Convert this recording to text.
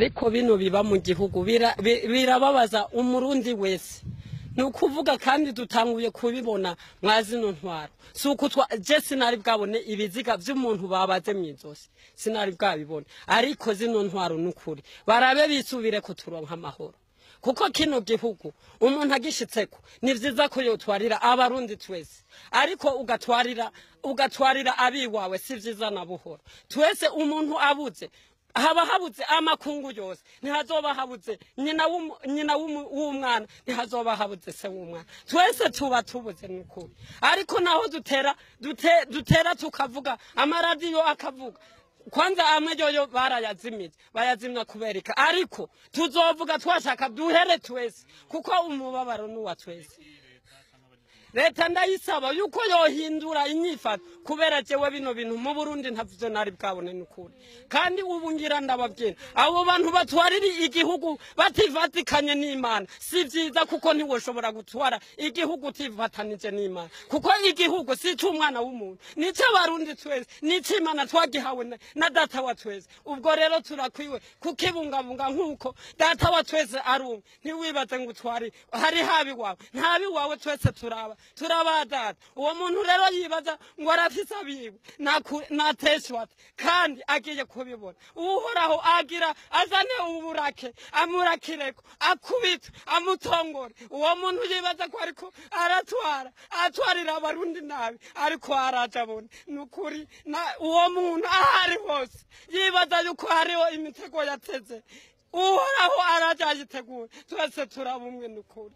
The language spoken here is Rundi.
Ariko bino biba mu gihugu birababaza umurundi wese. Ni ukuvuga kandi dutanguye kubibona mwa zino ntwaro. Si uko je sinari bwabone ibiziga vy'umuntu babaze mw'izosi, sinari bwabibone. Ariko zino ntwaro n'ukuri barabe bisubire ko turonka amahoro, kuko kino gihugu umuntu agishitseko ni vyiza ko yotwarira abarundi twese, ariko ugatwarira abiwawe si vyiza na buhoro. Twese umuntu abuze haba habuze amakungu yose, ntihazoba habuze nyina w'umwana, ntihazoba habuze se w'umwana, twese tuba tubuze n'ukuri. Ariko naho dutera tukavuga, amaradiyo akavuga, kwanza amwe yoyo barayazimije, bayazimya kubereka, ariko tuzovuga twashaka duhere twese, kuko umubabaro n'uwa twese. Leta ndayisaba yuko yohindura inyifato, kubera jewe bino bintu mu Burundi ntavyo nari bwabone n'ukuri. Kandi ubu ngira ndababwira, abo bantu batwarira igihugu bativatikanye n'Imana si vyiza, kuko ntiwoshobora gutwara igihugu utivatanije n'Imana, kuko igihugu si ic'umwana w'umuntu, ni ic'abarundi twese, ni ic'Imana twagihawe na data wa twese. Ubwo rero turakwiwe kukibungabunga nk'uko data wa twese ari umwe. Ntiwibaze ngo utware hari habi wawe, ntabi wawe, twese turaba data. Uwo muntu rero yibaza ngo arafise abiwe nateshwa, kandi agiye kubibona. Uhoraho agira azane uburake, amurakireko, akubitwe, amutongore. Uwo muntu yibaza ko ariko aratwara, atwarira abarundi nabi, ariko araja abone nukuri. Uwo muntu ahari hose yibaza yuko hariho imitego yateze, Uhoraho araja ayitegura. Twese turaba umwe nukuri.